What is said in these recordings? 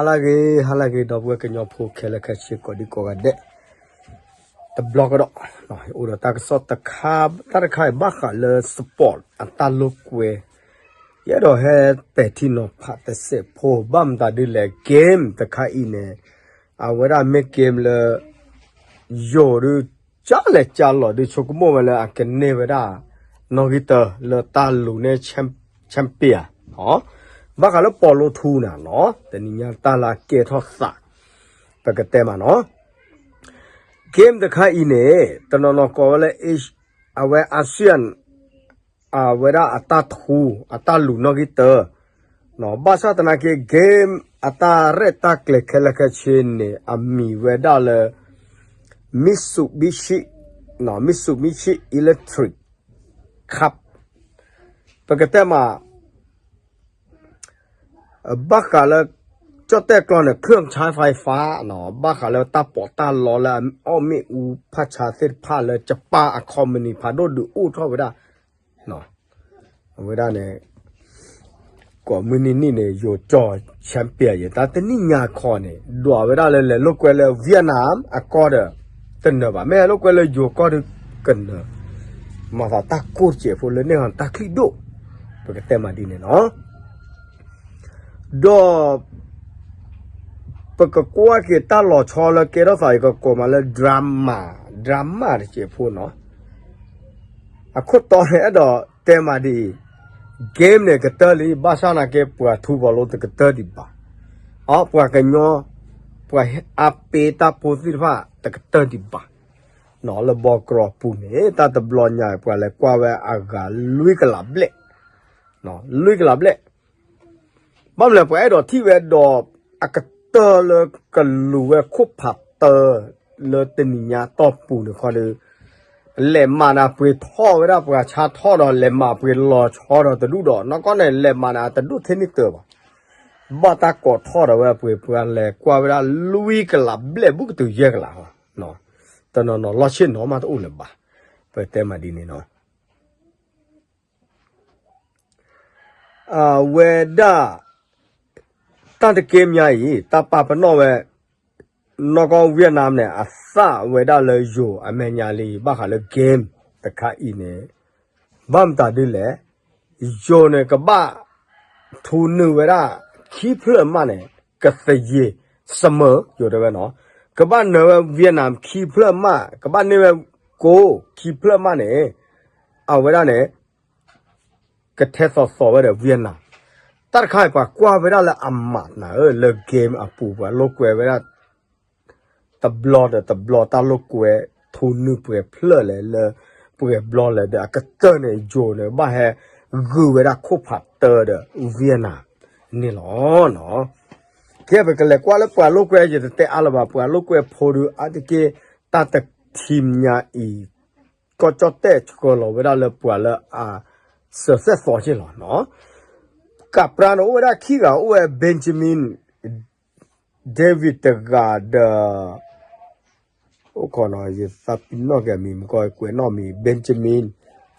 ဟါလၢအဂ့ၤ ဟါလၢအဂ့ၤ ဒီပုၢ်ဝဲၢ်ကညီဖိခဲလၢာ်ခဲဆ့ကိးဒံကိးဂၤဒဲး, တဘျီကဒီး, အိၣ်ဒီးတၢ်ကစီၣ်တခါ, တၢ်တခါအံၤဘၣ်ဃးလၢ sport အတၢ်လိာ်ကွဲ, ယအဲၣ်ဒိးဟဲပဲာ်ထံနီၤဖးတစဲးဖိ ဘၣ်မတၤဒ်လဲၣ် game တခါအံၤန့ၣ်, အဝဲဒၣ်မ့ၢ် game လၢ ယိၤဒုး ကၢ်လဲၤကၢ်လီၤဒုး ဆိကမိၣ်ဝဲလၢအကန့ၢ်ဝဲဒၣ် နီၣ်ဂံၢ်တၢ လၢတၢ်လူၤန့ၢ် champion ဘၣ်ဃးလၢပီၤလိထူနၤနီၤ, တနံၤညါတၢ်လၢအကဲထီၣ်သး, ပကတဲမးနီၤ, game တခါအံၤန့ၣ် တနီၤနီၤကိးဝဲလၢ အဝဲ ASEAN အဝဲဒၣ်အတၢ်ထူ အတၢ်လူၤနီၣ်ဂံၢ်တၢ, ဘၣ်ဆၣ်သနာ်က့ game အတၢ်ရဲၣ်တၢ်ကျဲၤခဲလၢာ်ခဲဆ့န့ၣ် အမံၤဝဲဒၣ်လၢ Mitsubishi, Mitsubishi Electric Cup, ပကတဲမး ဘၣ်ဃးလၢ ကၠီၣ်တဲၣ်ကျီန့ၣ် เครื่องใช้ไฟฟ้า, ဘၣ်ဃးလၢတၢ်ပီးတၢ်လီလၢအီၣ်မ့ၣ်အူဖးဆါသ့ၣ်တဖၣ်လၢ Japan အ company ဖးဒိၣ်ဒုးအိၣ်ထီၣ်ဝဲဒၣ်, အဝဲဒၣ်န့ၣ် ကိးမုၢ်နံၤနံၤန့ၣ် ယိၤကၠီၣ် champion ယဲ တၢ်တနံၣ်ညါခီန့ၣ် ဒွးဝဲဒၣ်လၢလဲၤလိာ်ကွဲလၢ Vietnam အကီၢ်ဒီး တနၢၤဘၣ်, မ့ၢ်ဟဲလိာ်ကွဲလၢယိၤကီၢ်ဒီးကနၢၤ, မၤသးတၢ်ကိၢ်တစဲးဖိလၢန့ၣ်ဟီတၢ်ချံၣ်ဒိၣ်, ပကတဲမးဒ်န့ၣ်နီၤ ဒီး ပကကွၢ်က့ၤတၢ်လီၤဆီလၢကဲထီၣ်သး ယကကိးမးလၢ drama, drama တစဲးဖိနီၤ, အခိၣ်တီန့ၣ်အဲၣ်ဒိးတဲမးဒ်အံၤ, game န့ၣ်ကတၢၢ်လံ, ဘၣ်ဆၣ်သနာ်က့ ပှၤထူပီၤလိတကတၢၢ်ဒံးဘၣ်, အပှၤကညီ, ပှၤအါပ့ၤတၢ်ဖိသ့ၣ်တဖၣ်တကတၢၢ်ဒံးဘၣ်, လၢဘီကရီပူၤန့ၣ် တၢ်တဘျီညါ ပှၤလဲၤကွၢ်ဝဲအဂၤလွံၢ်ကလးဘျဲၣ်, လွံၢ်ကလးဘျဲၣ် ဘၣ်မနုၤလဲၣ် ပှၤအဲၣ်ဒိးထံၣ်ဝဲဒီး အကတၢၢ်လၢကလူၤဝဲခိၣ်ဖးတၢၢ် လၢတနံၤညါတီၢ်ပူၤန့ၣ်ခီဒီး လဲၤမၤနၤပှ့ၤထီၣ်ဝဲဒၣ်ပှၤဆါထီၣ်ဒီး လဲၤမၤပှ့ၤလီၤဆီဒီးတဒူၣ်ဒီး နီၢ်ကီၢ်န့ၣ် လဲၤမၤနၤတဒူၣ်ထဲန့ၣ်တၢၤဘၣ်, ဘၣ်တၢ်ကိးထီၣ်ဒီးဝဲပှ့ၤ ပှၤလဲၤကွၢ်ဝဲဒၣ်လွံၢ်ကလးဘျဲၣ် ဘူးကတုၤယဲၢ်ကလး, တနီၤနီၤလီၢ်ဆ့ၣ်နီၤမးတအိၣ်လၢၤဘၣ်, ပတဲမးဒ်န့ၣ်နီၤ အဝဲဒၣ် တၢ်တက့ၢ်မးအံၤ တၢ်ပာ်ပနီၣ်ဝဲ နီၢ်ကီၢ် Vietnam န့ၣ် အသၣ်ဝဲဒၣ်လၢယိၤအမဲာ်ညါလံ ဘၣ်ဃးလၢ game တခါအံၤန့ၣ် ဘၣ်မတၤဒ်လဲၣ်, ယိၤန့ၣ် ကဘၣ်ထူနုာ်ဝဲဒၣ် ခံဖျၢၣ်မးန့ၣ် ကသယံၤ စမၢ ယိၤတဲဝဲနီၤ, ကဘၣ်နၢၤဝဲ Vietnam ခံဖျၢၣ်မး ကဘၣ်န့ၢ်ဝဲ ကိ ခံဖျၢၣ်မးန့ၣ် အဝဲဒၣ်န့ၣ် ကထဲသိးသိးဝဲဒီး Vietnam, တၢ်တခါအံၤ ပှၤကွၢ်ဝဲဒၣ်လၢအမးနၤဧၢ လၢ game အပူၤ ပှၤလိာ်ကွဲဝဲဒၣ် တဘျီဒီးတဘျီ တၢ်လိာ်ကွဲထူနုာ်ပှဲၤဖျၢၣ်လဲၣ် လၢပှဲၤဘျီလဲၣ်ဒီး အကတၢၢ်န့ၣ် ယိၤန့ၣ် ဘၣ်ဟဲဂုာ်ဝဲဒၣ်ခိၣ်ဖးတၢၢ်ဒီး Vietnam န့ၣ်လီၤ. ကဲ ပကလဲၤကွၢ်လၢပှၤလိာ်ကွဲ ယတတဲအါလၢၤဘၣ် ပှၤလိာ်ကွဲဖိဒီး အါတက့ၢ် တၢ်တထံၣ်ညါအံၤ ကီၢ်ကၠီၣ်တဲၣ်ဆှၢလီၤဝဲဒၣ်လၢပှၤလၢအစၢၤသွဲၣ်သီက့ၢ်လီၤနီၤ. ကးပြါန့ၣ်အိၣ်ဝဲဒၣ်ခံဂၤ အိၣ်ဝဲ Benjamin David တဂၤဒီး အိၣ်ခိးနီၤ ယသးပ့ၤနီၣ်က့ၤအမံၤ မ့ၢ်ကီးကွဲးနီၣ်မံၤ Benjamin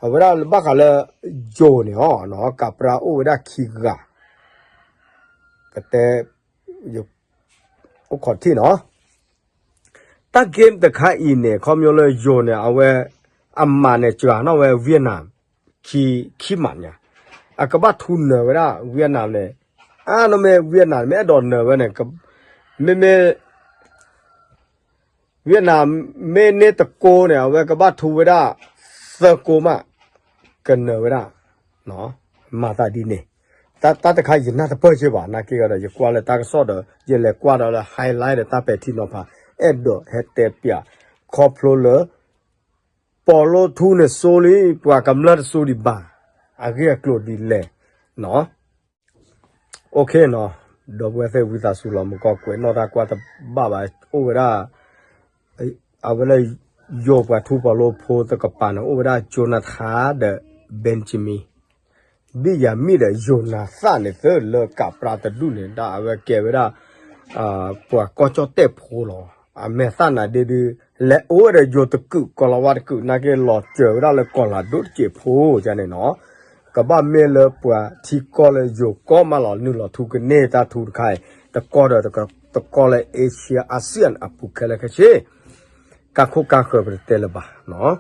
အဝဲဒၣ်ဘၣ်ဃးလၢ ယိၤန့ၣ်အီၤ ကးပြါအိၣ်ဝဲဒၣ်ခံဂၤ ကတဲ အိၣ်ခိးထံၣ်နီၤ တၢ် game တခါအံၤန့ၣ် ခီပညီလၢယိၤန့ၣ် အဝဲ အမးန့ၣ် စှၤနီၣ်ဝဲ Vietnam ခံ ခံမးညါ အကဘၣ်ထူနၢၤဝဲဒၣ် Vietnam န့ၣ် အါန့ၣ်မ့ၢ် Vietnam မ့ၢ်အဲၣ်ဒိးနၢၤဝဲန့ၣ် မ့မ့ၢ် Vietnam မ့ၢ်န့ၢ်တကိးန့ၣ် အဝဲကဘၣ်ထူဝဲဒၣ် သၢကိးမး ကနၢၤဝဲဒၣ် မၤသးဒ်န့ၣ် တၢ်တခါယနၢ်တပၢၢ်က့ဘၣ် နာ်က့ဒီး ယကွၢ်လၢတၢ်ကစီၣ်ဒီး ယလဲၤကွၢ်ဒီးလၢ highlight ဒီးတၢ်ပဲာ်ထံနီၤဖး အဲၣ်ဒိးဟဲတဲပၠး ခီဖျိလၢ ပီၤလိထူန့ၣ်စိလံ ပှၤကမျၢၢ်တစိဒံးဘၣ် အဂ့ၢ်အကျိၤဒ်လဲၣ် OK နီၤ ဒီပုၢ်ဝဲၢ်သ့ၣ်ဝံသးစူၤလီၤ မ့ၢ်ကီးကွဲးနီၣ်တၢ်ကွၢ်တဘၣ်ဘၣ် အိၣ်ဝဲဒၣ် အဝဲလၢ ယိၤပှၤထူပီၤလိဖိတကပၤန့ၣ် အိၣ်ဝဲဒၣ် Jonathan ဒီး Benjamin ဘံၣ်ယၤမံၣ်ဒီး Jonathan န့ၣ်သၢလၢကးပြါတဒူၣ်န့ၣ် ဒၣ်အဝဲကဲဝဲဒၣ် ပှၤကီၢ်ကၠီၣ်တဲၣ်ဖိလီၤ. အမဲာ်သၣ်နၤဒ့ဒု လဲၤအိၣ်ဝဲဒီးယိၤတကုး ကီၤလၤဝါတကုး နာ်က့လီၤစၢၤဝဲဒၣ်လၢကီၢ်လၤဒိၣ်တစဲးဖိန့ၣ်နီၤ ကဘၣ်မ့ၢ်လၢပှၤထံကီၢ်လၢယိၤကီၢ်မးလီၤ နုာ်လီၤထူကန့ၢ်တၢ်ထူတခါအံၤ တကီၢ်ဒီးတကီၢ်လၢ Asia ASEAN အပူၤခဲလၢာ်ခဲဆ့, ကါခိၣ်ကါဃၢၤပတတဲလၢၤဘၣ်နီၤ.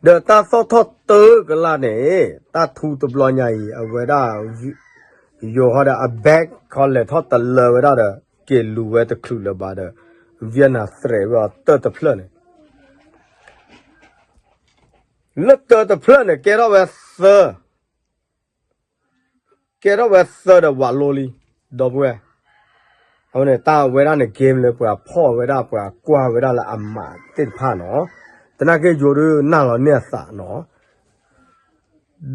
ဒီးတၢ်သီၣ်ထီၣ်တၢကလးန့ၣ် တၢ်ထူတဘျီညါအံၤ အဝဲဒၣ် ယိၤဟီဒီးအ bank ခီလဲၤထီၣ်တလၢဝဲဒၣ်ဒီး က့ၤလူၤဝဲတချုးလၢၤဘၣ်ဒီး Vietnam သရဲးဝဲအီၤတၢတဖျၢၣ်န့ၣ် လၢတၢတဖျၢၣ်န့ၣ် ကဲထီၣ်ဝဲသၢ ကဲထီၣ်ဝဲသၢဒီးဝးလိလံ, ဒီပုၢ်ဝဲၢ်, အဝဲန့ၣ်တၢ်ဝဲဒၣ်န့ၣ် game လၢပှၤဖီၣ်ဝဲဒၣ် ပှၤကွၢ်ဝဲဒၣ်လၢအမၤသ့ၣ်တဖၣ်နီၤ, သနာ်က့ယိၤဒုးနၢ်လီၤန့ၢ်အသးနီၤ,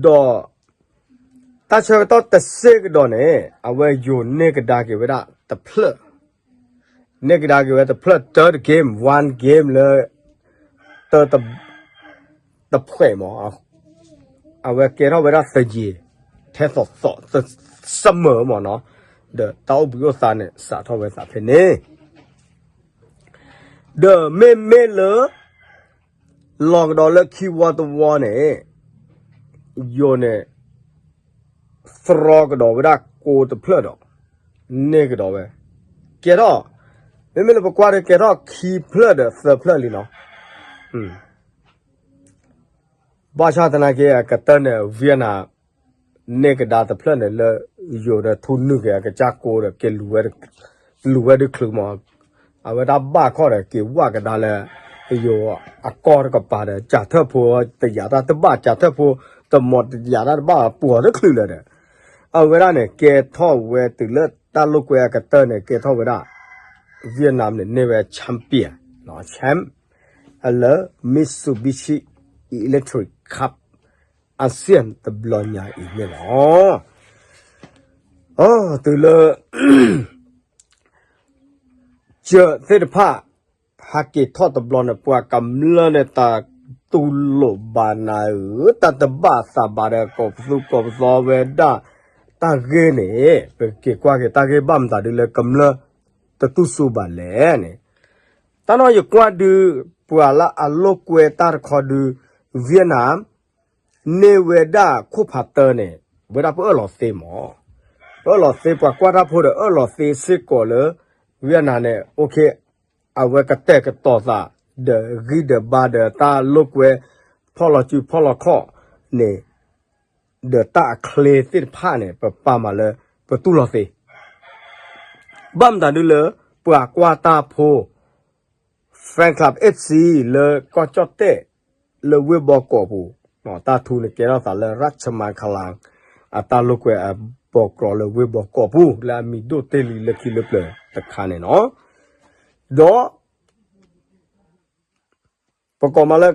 ဒီး တၢ်ဆၢကတီၢ်တစ့ၢ်ကဒီးန့ၣ် အဝဲယိၤန့ၢ်ကဒါက့ၤဝဲဒၣ်တဖျၢၣ် န့ၢ်ကဒါက့ၤဝဲတဖျၢၣ်တၢတ game, one game လၢ တၢ တဖှဲးမး, အဝဲကဲထီၣ်ဝဲဒၣ်သယံၤ ထဲသိးသိး သစမၢမးနီၤ, ဒီးတၢ်အိၣ်ဘှံးအိၣ်သါန့ၣ် စးထီၣ်ဝဲသးဖဲန့ၣ် ဒီးမ့မ့ၢ်လၢ လီၤကဒီးလၢခံဝီတဝီန့ၣ် ယိၤန့ၣ် သရီကဒီးဝဲဒၣ်ကိးတဖျၢၣ်ဒီး န့ၢ်ကဒီးဝဲ ကဲထီၣ်, မ့မ့ၢ်လၢပကွၢ်ဒီးကဲထီၣ်ခံဖျၢၣ်ဒီးသၢဖျၢၣ်လံနီၤ, ဘၣ်ဆၣ်သနာ်က့အကတၢၢ်န့ၣ် Vietnam န့ၢ်ကဒါတဖျၢၣ်န့ၣ်လၢ ယိၤဒီးထူနုာ်က့ၤအကစၢ်ကိးဒီးက့ၤလူၤဝဲတချုးမး, အဝဲဒၣ်ဘၣ်ခီၣ်ဒီးက့ၤဝၢ်ကဒါလၢ ယိၤအကီၢ်တကပၤဒီး ကၢ်ထၢၣ်ဖိတယာ်တၢ်တဘၣ် ကၢ်ထၢၣ်ဖိတမီၤတယာ်တၢ်တဘၣ်ပှီၤတချုးလၢၤဒီး အဝဲဒၣ်န့ၣ် ကဲထီၣ်ဝဲတုၤလၢတၢ်လိာ်ကွဲအကတၢၢ်န့ၣ် ကဲထီၣ်ဝဲဒၣ် Vietnam န့ၣ် န့ၢ်ဝဲ champion, champ လၢ Mitsubishi Electric Cup ASEAN တဘျီညါအံၤန့ၣ်လီၤ. အ တုၤလၢ ကၢၢ်သ့ၣ်တဖၣ် ဟးက့ၤထီၣ်တဘျီန့ၣ် ပှၤကမျၢၢ်န့ၣ် တၢ်တူၢ်လိာ်ဘၣ်နၤဧၢ, တၢ်တဘၣ်သးဘၣ်ဒီး ကိးပသူကိးပသီဝဲဒၣ် တၢ်ဂ့ၢ်န့ၣ် ပက့ၤကွၢ်က့ၤတၢ်ဂ့ၢ်ဘၣ်မတၤဒုလၢကမျၢၢ်တတူၢ်စူၤဘၣ်လဲၣ်န့ၣ်, တၢ်နီၢ်ယကွၢ်ဒု ပှၤလၢအလိာ်ကွဲတၢ်တခီဒု Vietnam န့ၢ်ဝဲဒၣ်ခိၣ်ဖးတၢန့ၣ် ဝဲဒၣ်ပအၢၣ်လီၤသ့မး, ပအၢၣ်လီၤသ့ ပှၤကွၢ်တၢ်ဖိဒီးအၢၣ်လီၤသ့စ့ၢ်ကီးလၢ Vietnam န့ၣ် OK အဝဲကတဲာ်ကတီၤသး ဒီးဂံၢ်ဒီးဘါဒီးတၢ်လိာ်ကွဲ ဖီၣ်လီၤစုဖီၣ်လီၤခီၣ်န့ၣ် ဒီးတၢ်အချ့သ့ၣ်တဖၣ်န့ၣ် ပပာ်မၤလၢ ပတူၢ်လိာ်သ့ ဘၣ်မတၤဒုလၢ ပှၤကွၢ်တၢ်ဖိ fan club FC လၢကီၢ်ကၠီၣ်တဲၣ် လၢဝ့ၢ်ဘီကီးပူၤ, တၢ်ထူန့ၣ်ကဲထီၣ်သးလၢ ရၢ်ၡမၤခလၣ် အတၢ်လိာ်ကွဲအဘီကီးလၢဝ့ၢ်ဘီကီးပူၤ လၢအမံၤဒိၣ်တ့ၢ်လံလၢခံလၢပျၢၤတခါန့ၣ်လီၤ. ဒီး ပကိးမးလၢ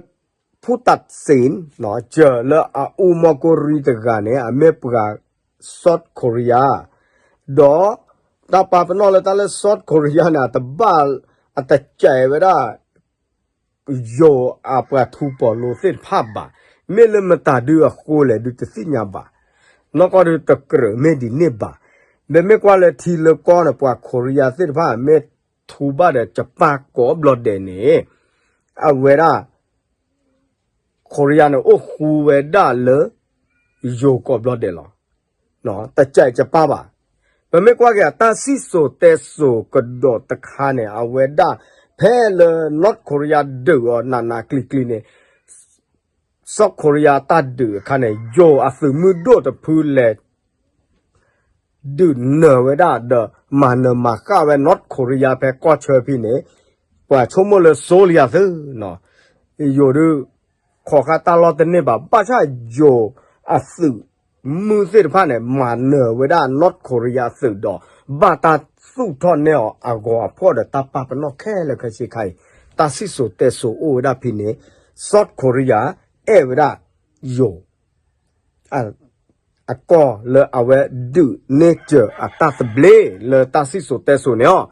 ဖူတးစ့ၣ် စၢၤလၢအအူမီၢ်ကိရံတဂၤန့ၣ် အမ့ၢ်ပှၤ South Korea ဒီးတၢ်ပာ်ပနီၣ်လၢတၢ်လၢ South Korea န့ၣ် အတဘၣ် အတစဲးဝဲဒၣ် ယိၤအပှၤထူပီၢ်လိသ့ၣ်တဖၣ်ဘၣ်. မ့ၢ်လၢမတၤဒုအဃိလဲၣ်ဒုတသ့ၣ်ညါဘၣ်. နီၢ်ကီၢ်ဒုတကြၢးမ့ၢ်ဒ်န့ၣ်ဘၣ်. ဒီးမ့ၢ်ကွၢ်လၢထံလၢကီၢ်န့ၣ် ပှၤ Korea သ့ၣ်တဖၣ် မ့ၢ်ထူဘၣ်ဒီး Japan ကိးဘျီဒဲးန့ၣ် အဝဲဒၣ် Korea န့ၣ် အိၣ်ဃူဝဲဒၣ်လၢ ယိၤကိးဘျီဒဲးလီၤ. တစဲး Japan ဘၣ်. ပမ့ၢ်ကွၢ်က့ၤအတၢ်စံၣ်စိၤတဲစိၤကဒီးတခါန့ၣ် အဝဲဒၣ် ဖဲလၢ North Korea ဒုးအီၤနးနးကျံၤကျံၤန့ၣ် South Korea တၢ်ဒုးအခါန့ၣ် ယိၤအသုးမုၢ်ဒိၣ်တဖုလဲၤ ဒုးနၢၤဝဲဒၣ်ဒီး မၤနၢၤမၤဃၣ်ဝဲ North Korea ဖဲကီၢ်ဆၢဖဲန့ၣ် ပှၤဆိကမိၣ်လၢစိလံယၤသုနီၤ. ယိၤဒုး ခိးဃာ်တၢ်လီၢ်တန့ၢ်ဘၣ်. ဘၣ်ဆၣ်ယိၤအသုးမုၢ်သ့ၣ်တဖၣ်န့ၣ် မၤနၢၤဝဲဒၣ် North Korea အသုးဒီး ဘၣ်တၢ်သူၣ်ထီၣ်နဲၣ်အီၤအဂီၤအဖှီၣ်ဒီးတၢ်ပာ်ပနီၣ်ခဲလၢာ်ခဲဆ့ခါအံၤ တၢ်စံၣ်စိၤတဲစိၤအိၣ်ဝဲဒၣ်ဖဲန့ၣ် South Korea အဲၣ်ဝဲဒၣ်ယိၤ အကီၢ်လၢအဝဲဒုးနဲၣ်စၢၤအတၢ်သဘျ့လၢတၢ်စံၣ်စိၤတဲစိၤန့ၣ်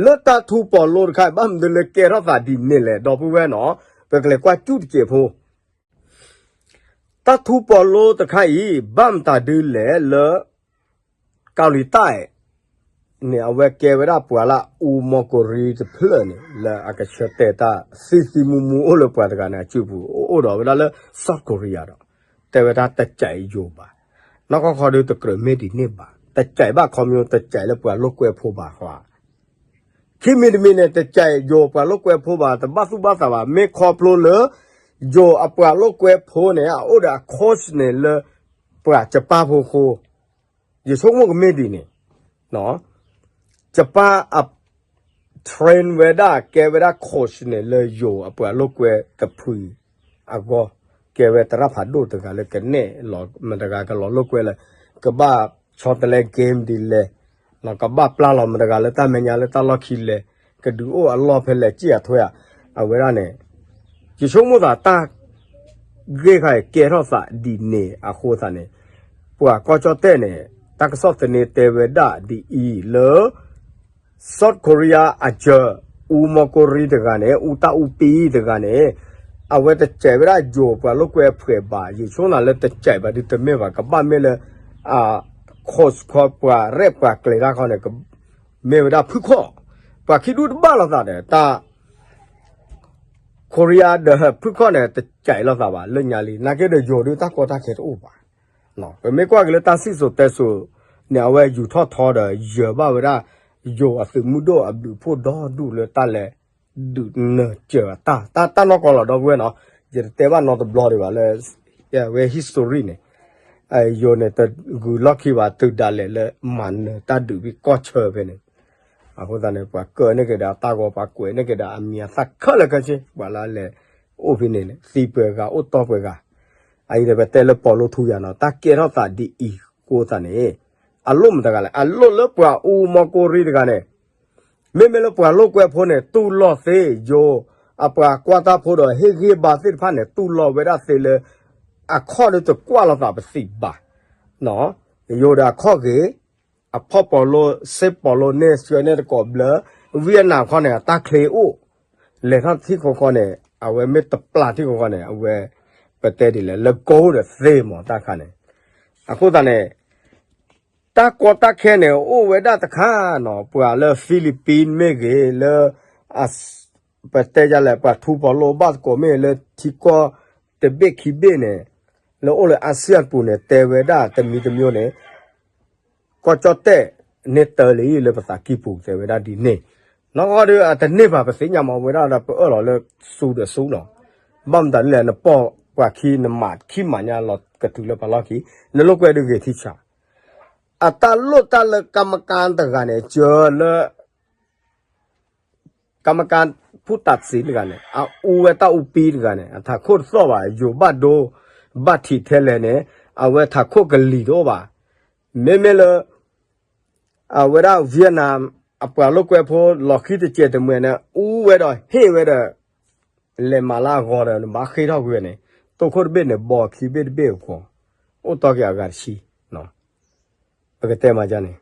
လီၤ. လၢတၢ်ထူပီၢ်လိတခါအံၤ ဘၣ်မနုၤလၢကဲထီၣ်သးဒ်န့ၣ်လဲၣ် ဒီပုၢ်ဝဲၢ်နီၤ. ပကလဲၤကွၢ်ကူၣ်တစဲးဖိ တၢ်ထူပီၢ်လိတခါအံၤ ဘၣ်မတၤဒုလဲၣ်လၢ ကီၤလံၤတၢၣ် န့ၣ် အဝဲကဲဝဲဒၣ်ပှၤလၢအအူမီၢ်ကိရံတဖျၢၣ်န့ၣ် လၢအကဆၢတဲာ်တၢ်သံသံမူမူအိၣ်လၢပှၤတဂၤန့ၣ်အစုပူၤ အိၣ်ဒီးဝဲဒၣ်လၢ South Korea ဒီး တဲဝဲဒၣ်တစဲးယိၤဘၣ်. နီၢ်ကီၢ်ခီဒုးတကြၢးမ့ၢ်ဒ်န့ၣ်ဘၣ်. တစဲးဘၣ်ခီမညီ တစဲးလၢပှၤလိာ်ကွဲဖိဘၣ်ဃီ ခံမံၤတမံၤန့ၣ် တစဲးယိၤပှၤလိာ်ကွဲဖိဘၣ် တဘၣ်သူၣ်ဘၣ်သးဘၣ် မ့ၢ်ခီဖျိလၢ ယိၤအပှၤလိာ်ကွဲဖိန့ၣ် အအိၣ်ဒီးအ coach န့ၣ်လၢ ပှၤကပၢ်ဖိဃိ ယဆိကမိၣ်ကမ့ၢ်ဒ်န့ၣ် ကပၢ်အ train ဝဲဒၣ် ကဲဝဲဒၣ် coach န့ၣ်လၢယိၤအပှၤလိာ်ကွဲတဖုအဂီၢ် ကဲဝဲသရၣ်ဖးဒိၣ်တဂၤလၢကနဲၣ်လီၤ မတၤတဂၤကလီၤလိာ်ကွဲလၢ ကဘၣ်ဆီတလဲ game ဒ်လဲၣ် ကဘၣ်ပျၢ်လီၤမတၤတဂၤလၢတၢ်မဲာ်ညါလၢတၢ်လီၢ်ခံလဲၣ် ကဒုးအိၣ်အလီၢ်ဖဲလဲၣ် စံၣ်အထွဲဧါ အဝဲဒၣ်န့ၣ် ယဆိကမိၣ်သးတၢ် ဂ့ၢ်ခါအံၤကဲထီၣ်သးဒ်န့ၣ်အဃိသတးန့ၣ် ပှၤကီၢ်ကၠီၣ်တဲၣ်န့ၣ် တၢ်ကစီၣ်သန့တဲဝဲဒၣ်ဒ်အံၤလၢ South Korea အစၢၤ အူမီၢ်ကိရံတဂၤန့ၣ် အူတၢ်အူပံတဂၤန့ၣ် အဝဲတစဲးဝဲဒၣ်ယိၤပှၤလိာ်ကွဲအဖှဲးဘၣ် ယဆိကမိၣ်လၢတစဲးဘၣ်ဒုးတမ့ၢ်ဘၣ် ကဘၣ်မ့ၢ်လၢ coach ခီ ပှၤရဲၣ်ပှၤကျဲၤတၢ်ခီန့ၣ် မ့ၢ်ဝဲဒၣ်ဖုၣ်ခီၣ် ပှၤခံဒူၣ်တဘၣ်လိာ်သးဒီး တၢ် Korea ဒီးဖုၣ်ခီၣ်န့ၣ် တစဲးလိာ်သးဘၣ်လၢညါလံ နာ်က့ဒီးယိၤဒုးတၢ်ကီတၢ်ခဲတအိၣ်ဘၣ် ပမ့ၢ်ကွၢ်က့ၤလၢတၢ်စံၣ်စိၤတဲစိၤန့ၣ် အဝဲယူၤထီၣ်ထီဒီးယၢၤဘၣ်ဝဲဒၣ် ယိၤအသုးမုၢ်ဒိၣ်အဘျုးအဖှိၣ်ဒီဒူၣ်လၢတၢ်လဲၤဒုးနၢၤစၢၤအတၢ် တၢ်နီၢ်ကီၢ်လီၤဒီပုၢ်ဝဲၢ်နီၤ ယတတဲဘၣ်နီတဘျီဒံးဘၣ်လၢ အဝဲ history န့ၣ် ယိၤန့ၣ်တဂုၤလီၢ်ခံဘၣ် တုၤဒၣ်လဲာ်လၢမၤနၢၤတၢ်ဒုးဖဲကီၢ်ဆၢဖဲန့ၣ် အဃိသတးန့ၣ် ပှၤကၢန့ၢ်က့ၤဒီးအတၢ်ဂီၤ ပှၤကွဲးန့ၢ်က့ၤဒီးအမံၤအသၣ်ခဲလၢာ်ခဲဆ့ ပှၤလၢလဲၤအိၣ်ဖဲန့ၣ် သံပှဲၤဂၤ အိၣ်တီပှဲၤဂၤ အအံၤဒီးပတဲလၢပီၣ်လိထူယၤနီၤ တၢ်ကဲထီၣ်သးဒ်အံၤအဃိသတးန့ၣ် အလိၣ်မတၤတဂၤလဲၣ် အလိၣ်လၢပှၤအူမီၢ်ကိရံတဂၤန့ၣ် မ့မ့ၢ်လၢပှၤလိာ်ကွဲဖိန့ၣ် တူၢ်လိာ်သ့ ယိၤအပှၤကွၢ်တၢ်ဖိဒီးဟ့ၣ်ဂံၢ်ဘါသ့ၣ်တဖၣ်န့ၣ် တူၢ်လိာ်ဝဲဒၣ်သ့လၢ အခီၣ်ဒုးတကွၢ်လိာ်သးပသံးဘၣ် ယိၤဒီးအခီၣ်ဂ့ၤ အဖီၣ်ပီၣ်လိ စ့ပီၣ်လိန့ၢ်ဆှၢန့ၢ်တကိးဘျၢ Vietnam ခီန့ၣ် အတၢ်ချ့အိၣ် လဲၤထီၣ်ထံၣ်ဃီဃီန့ၣ် အဝဲမ့ၢ်တပျၢ်ထံၣ်ဃီဃီန့ၣ် အဝဲ ပတဲဒ်လဲၣ် လၢကိဒီးသ့မးတၢ်ခါန့ၣ် အဃိသတးန့ၣ် တၢ်ကီတၢ်ခဲန့ၣ် အိၣ်ဝဲဒၣ်တခါနီၤ ပှၤလၢ Philippines မ့ၢ်ဂ့ၤ လၢ ပတဲယလဲၣ် ပှၤထူပီၣ်လိဘၣ်သကိးမ့ၢ်ဂ့ၤ လၢထံကီၢ်တဘ့ၣ်ခံဘ့ၣ်န့ၣ် လၢအိၣ်လၢ ASEAN ပူၤန့ၣ် တဲဝဲဒၣ်တမံၤတမံၤန့ၣ် ကီၢ်ကၠီၣ်တဲၣ်န့ၣ်တၢ်လံလၢပသးကံၢ်ပူၤ တဲဝဲဒၣ်ဒ်န့ၣ် နီၢ်ကီၢ်ဒီးအတန့ၢ်ဘၣ် ပသ့ၣ်ညါမးဝဲဒၣ်ဒီးပအၢၣ်လီၤလၢစူဒီးစူနီၤ ဘၣ်မတၤဒ်လဲၣ် နပိာ်ပှၤခံ နမၤခံမၤညါလီၤကတုၤလၢပှၤလီၢ်ခံ နလိာ်ကွဲဒုးဂ့ၤထံဆး အတၢ်လိၣ်တၢ်လၢကမကၤတဂၤန့ၣ် စၢၤလၢ ကမကၤဖူၣ်တးစံးတဂၤန့ၣ် အအူဝဲတၢ်အူပံတဂၤန့ၣ် အထးခိၣ်တသီၣ်ဘၣ် ယိၤဘၣ်ဒိ ဘၣ်ထံးထဲလဲၣ်န့ၣ် အဝဲထးခိၣ်ကလံၤတအိၣ်ဘၣ်. မ့မ့ၢ်လၢ အဝဲဒၣ် Vietnam အပှၤလိာ်ကွဲဖိလီၤဃံတစဲးတမှဲၤန့ၣ် အူဝဲဒီးဟ့ၣ်ဝဲဒီး လဲၤမၤလၢအဂီၤဒီး နဘၣ်ဃ့ၢ်ထီၣ်ကွံာ်ဝဲန့ၣ် တိၢ်ခိၣ်တဘ့ၣ်န့ၣ် ဘီခံဘ့ၣ်တဘ့ၣ်အဂီၤ အိၣ်တီက့ၤအဂၤတဆံ ပကတဲမၤဒ်န့ၣ်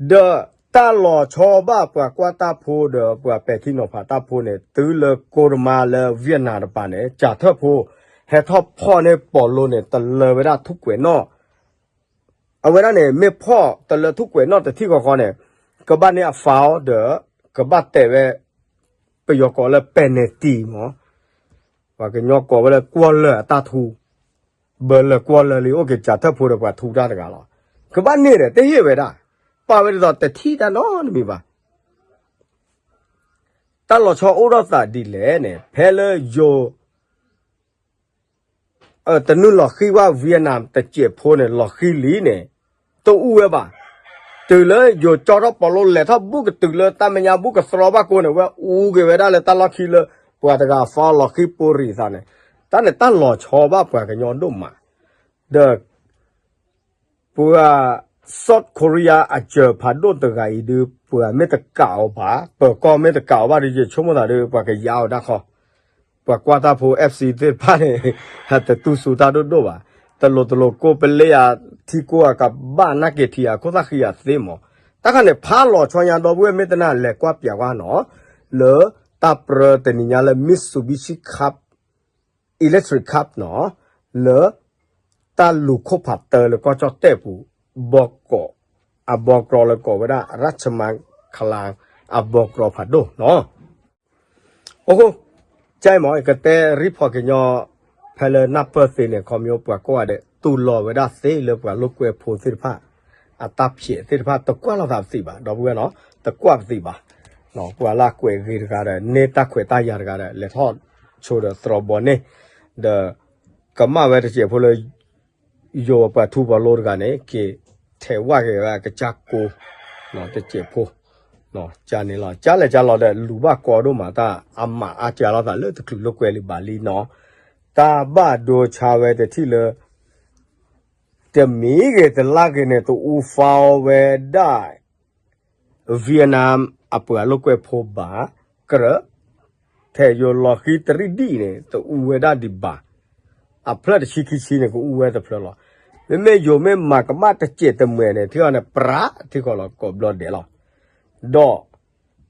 ဒီးတၢ်လီၤဆီဘၣ်ပှၤကွၢ်တၢ်ဖိဒီးပှၤပဲာ်ထံနီၤဖးတၢ်ဖိန့ၣ် တုၤလၢကိတမါလၢ Vietnam တပၤန့ၣ် ကၠၤထၢၣ်ဖိ ဟဲထီၣ်ဖီၣ်န့ၢ်ပီၣ်လိန့ၣ် တလၢဝဲဒၣ်ထူၣ်ကွဲးနီၣ် အဝဲဒၣ်န့ၣ် မ့ၢ်ဖီၣ်တလၢထူၣ်ကွဲးနီၣ်တထံၣ်ဃီဃီန့ၣ် ကဘၣ်န့ၢ်အ foul ဒီး ကဘၣ်တဲာ်ဝဲ ပယီၤကိးလၢ penalty မး ပှၤကညီကိးဝဲလၢကွီၢ်လၢာ်အတၢ်ထူ ဘၢလၢာ်ကွီၢ်လၢာ်လံ အိၣ်က့ၤကၠၤထၢၣ်ဖိဒီးပှၤထူတၢ်တဂၤလီၤ. ကဘၣ်န့ၢ်ဒီး တဟ့ၣ်ဝဲဒၣ် ပာ်ဝဲဒ်သိးတထံၣ်တၢ်နီတမံၤဘၣ်. တၢ်လီၤဆီအိၣ်ထီၣ်သးဒ်လဲၣ်န့ၣ် ဖဲလၢယိၤ တနုာ်လီၤဃံၤဝဲ Vietnam တစဲးဖိန့ၣ် လီၤဃံၤလံန့ၣ် တအူဝဲဘၣ်. တုၤလၢယိၤကၠီထီၣ်ပီၣ်လိလဲၤထီၣ်ဘူးကတုၤလၢတၢ်မဲာ်ညါဘူးကသြီဘၣ်ကိးန့ၣ် ဝဲအူက့ၤဝဲဒၣ်လၢတၢ်လီၢ်ခံလၢ ပှၤတဂၤ foul လီၤဃံၤပိရံသးန့ၣ် တၢ်န့ၣ်တၢ်လီၤဆီဘၣ်ပှၤကညီဒိၣ်မး ဒီး ပှၤ South Korea အစၢၤဖးဒိၣ်တဂၤအံၤဒုး ပှၤမ့ၢ်တကးအီၤဘၣ် ပၢၤကီၢ်မ့ၢ်တကးအီၤဘၣ်ဒီး ယဆိကမိၣ်သးဒီး ပှၤကယါအီၤဒၣ်ခီ ပှၤကွၢ်တၢ်ဖိ FC သ့ၣ်တဖၣ်န့ၣ် တတူၢ်စူၤတၢ်ဒိၣ်ဒိၣ်ဘၣ်. တလိၤတလိၤကိးပလ့ယၤ ထံကိးအကဘၣ်နၢ်က့ၤထံအခိၣ်သၣ်ဃံအသ့မး. တၢ်ခါန့ၣ် ဖးလီၤဆီညါဒီပုၢ်ဝဲၢ်မ့ၢ်တနၢ်လဲၤကွၢ်ပၠးကွၢ်နီၤ လၢတၢ်ပြၢတနံၤညါလၢ Mitsubishi Cup Electric Cup နီၤ လၢ တၢ်လူၤခိၣ်ဖးတၢလၢကီၢ်ကၠီၣ်တဲၣ်ပူၤ ဘီကီး အဘီကရီလၢကိးဝဲဒၣ် ရၢ်ဆမါခလါ အဘီကရီဖးဒိၣ်နီၤ. အိၣ်ဃိ ကဲမး ကတဲ report ကညီ ဖဲလၢနၢ်ပၢၢ်သ့န့ၣ် ခီမညီပှၤကိးဂၤဒဲး တူၢ်လိာ်ဝဲဒၣ်သ့လၢပှၤလိာ်ကွဲဖိသ့ၣ်တဖၣ် အတၢ်ဖျဲးသ့ၣ်တဖၣ် တကွၢ်လိာ်သးပသံးဘၣ် ဒီပုၢ်ဝဲၢ်နီၤ, တကွၢ်ပသံးဘၣ်. ပှၤလၢအကွဲးဂ့ၤတဂၤဒီး န့ၢ်တၢ်ခွဲးတၢ်ယာ်တဂၤဒီး လဲၤထီၣ်ဆိဒီးသရိာ်ဘီန့ၣ်, ဒီး ကမၣ်ဝဲတစဲးဖိလၢ ယိၤပှၤထူပှၤလိတဂၤန့ၣ် က့ၤထဲးဝၣ်က့ၤဝဲအကစၢ်ကိ တစဲးဖိ ကန့ၣ်လီၤ. ကလဲၤကလီၤဒီး လူၤဘၣ်ကီဒိၣ်မး တၢ်အမၤအါကလိာ်သးလၢတချုးလိာ်ကွဲလံဘၣ်လံနီၤ, တၢ်ဘၣ်ဒိဆါဝဲတထံၣ်လၢ တမံၤဂ့ၤတလါဂ့ၤန့ၣ် တအူဖီဝဲဒၣ် Vietnam အပှၤလိာ်ကွဲဖိဘၣ်, ကရၢ ထဲယိၤလီၤဃံတရံးဒံၣ်န့ၣ် တအူဝဲဒၣ်ဒံးဘၣ်, အဖျၢၣ်တဆံခံဆံန့ၣ် ကအူဝဲတဖျၢၣ်လီၤ. မ့မ့ၢ်ယိၤမ့ၢ်မၤကမၣ်တစဲးတမှဲၤန့ၣ် ထံၣ်အီၤန့ၣ် ပြးထံၣ်ဃီလီၤ ကိးဘျီဒဲးလီၤ. ဒီး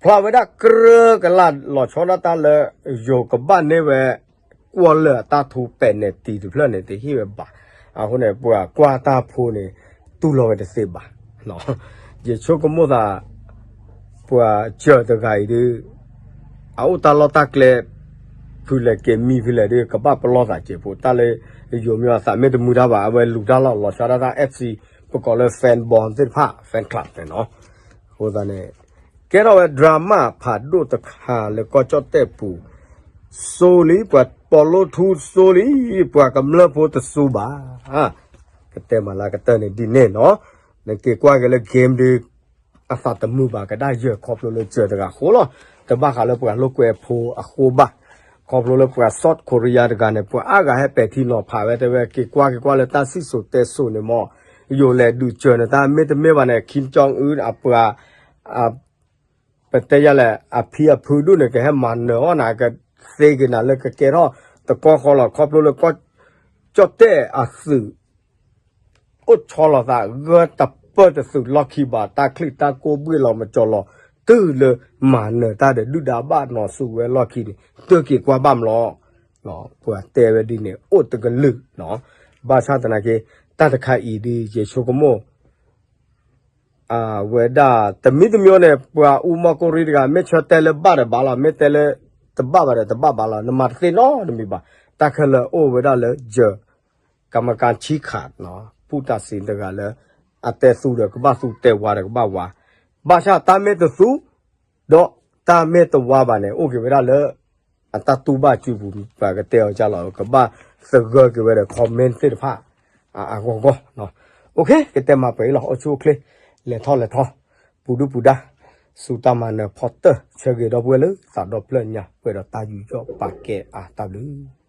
ဖျါဝဲဒၣ်ကြၢးကလာ်လီၤဆီဒၣ်တၢ်လၢ ယိၤကဘၣ်န့ၢ်ဝဲ ကွီၢ်လၢာ်အတၢ်ထူ penalty တဖျၢၣ်န့ၣ် တဟ့ၣ်ဝဲဘၣ်. အဃိန့ၣ် ပှၤကွၢ်တၢ်ဖိန့ၣ် တူၢ်လိာ်ဝဲတသ့ဘၣ်. ယဆိကမိၣ်သး ပှၤစၢၤတဂၤအံၤဒုး အအိၣ်တၢ်လီၢ်တၢ်ကျဲ ဖုလဲၣ်က့ၤမံဖုလဲၣ်ဒုး ကဘၣ်ပလီၢ်သးစဲးဖိ တၢ်လၢယိၤမ့ၢ်အသးမ့ၢ်တမုာ်တၢ်ဘၣ် အဝဲလူၤတၢ်လီၢ်လီၤဆီဒၣ်တၢ် FC ပကိးလၢ fan ball သ့ၣ်တဖၣ် fan club န့ၣ်နီၤ. အဃိသတးန့ၣ် ကဲထီၣ်ဝဲ drama ဖးဒိၣ်တခါလၢကီၢ်ကၠီၣ်တဲၣ်ပူၤ စိလံ ပှၤပီလိထူစိလံ ပှၤကမျၢၢ်ဖိတစိဘၣ်. ကတဲမၤလၢကတၢၢ်န့ၣ်ဒ်န့ၣ်နီၤ, နက့ၤကွၢ်က့ၤလၢ game ဒုး အသးတမုာ်ဘၣ်ကဒါယၢၤ ခီဖျိလၢစၢၤတဂၤအဃိလီၤ. တဘၣ်ဃးလၢပှၤလိာ်ကွဲဖိအဃိဘၣ်. ခီဖျိလၢပှၤ South Korea တဂၤန့ၣ် ပှၤအါဂၤဟဲပဲာ်ထံနီၤဖးဝဲ တဲဝဲ က့ၤကွၢ်က့ၤကွၢ်လၢတၢ်စံၣ်စိၤတဲစိၤန့ၣ်မ့ၢ် ယိၤလဲၤဒုးစၢၤန့ၣ် တၢ်မ့ၢ်တမ့ၢ်ဘၣ်န့ၣ် Kim Jong Un အပှၤ ပတဲယၤလဲၣ် အဖံအဖုဒိၣ်န့ၣ် ကဟဲမၤနၢၤအီၣ်နၤ ကသ့က့ၤနၤလၢကကဲထီၣ်တကီဃီလီၤ. ခီဖျိလၢကီၢ်ကၠီၣ်တဲၣ်အသုး အိၣ်ဆီလီၤသးဂၢၢ်တပၢၢ်တသုးလီၢ်ခံဘၣ် တၢ်ချံၣ်တၢ်ကိၢ်ဘှ့ၣ်လီၤမကၠီလီၤ တုၤလၢမၤနၢၤတၢ်ဒီးဒုၣ်ဒါဘၣ်နီၤဆူၣ်ဝဲလီၢ်ခံန့ၣ် တက့ၤကွၢ်ဘၣ်မလီၤ. ပှၤတဲဝဲဒ်န့ၣ် အိၣ်တကလုာ်နီၤ. ဘၣ်ဆၣ်သနာ်က့ တၢ်တခါအံၤဒ်ယဆိကမိၣ် အဝဲဒၣ် တမံၤတမံၤန့ၣ် ပှၤအူမီၢ်ကိၣ်ရံတဂၤ မ့ၢ်ဆၢတဲလၢဘၣ်ဒီးဘၣ်လီၤ မ့ၢ်တဲလၢတဘၣ်ဘၣ်ဒီးတဘၣ်ဘၣ်လီၤ နမၤတသ့နီတမံၤဘၣ်. တၢ်ခဲလၢာ်အိၣ်ဝဲဒၣ်လၢယ ကမကၤဆံခးနီၤ ပူၣ်တၢ်စံးတဂၤလၢ အတဲသူဒီးကဘၣ်သူ တဲဝါဒီးကဘၣ်ဝါ, ဘၣ်ဆၣ်တၢ်မ့ၢ်တသူ ဒီးတၢ်မ့ၢ်တဝါဘၣ်န့ၣ် အိၣ်က့ၤဝဲဒၣ်လၢ အတၢ်တူၢ်ဘၣ်စုပူၤ ပှၤကတဲအီၤကၢ်လီၤ ကဘၣ်သဂၢၢ်က့ၤဝဲဒီး comment သ့ၣ်တဖၣ် အဂီၢ်ဂီၢ်, ကတဲမၤပှဲၤအံၤလီၤ အိၣ်ဆူၣ်အိၣ်ချ့ လဲၤထီၣ်လဲၤထီ ပူၤဒုၣ်ပူၤဒါ စူၢ်တၢ်မၤနၢၤဖီတၢၢ် ဆၢဂ့ၤဒီပုၢ်ဝဲၢ်လၢသးဒီဖျၢၣ်ညါ ပှဲၤဒီးတၢ်ယူးယီၣ်ပာ်ကဲအါတၢ်ဘျုး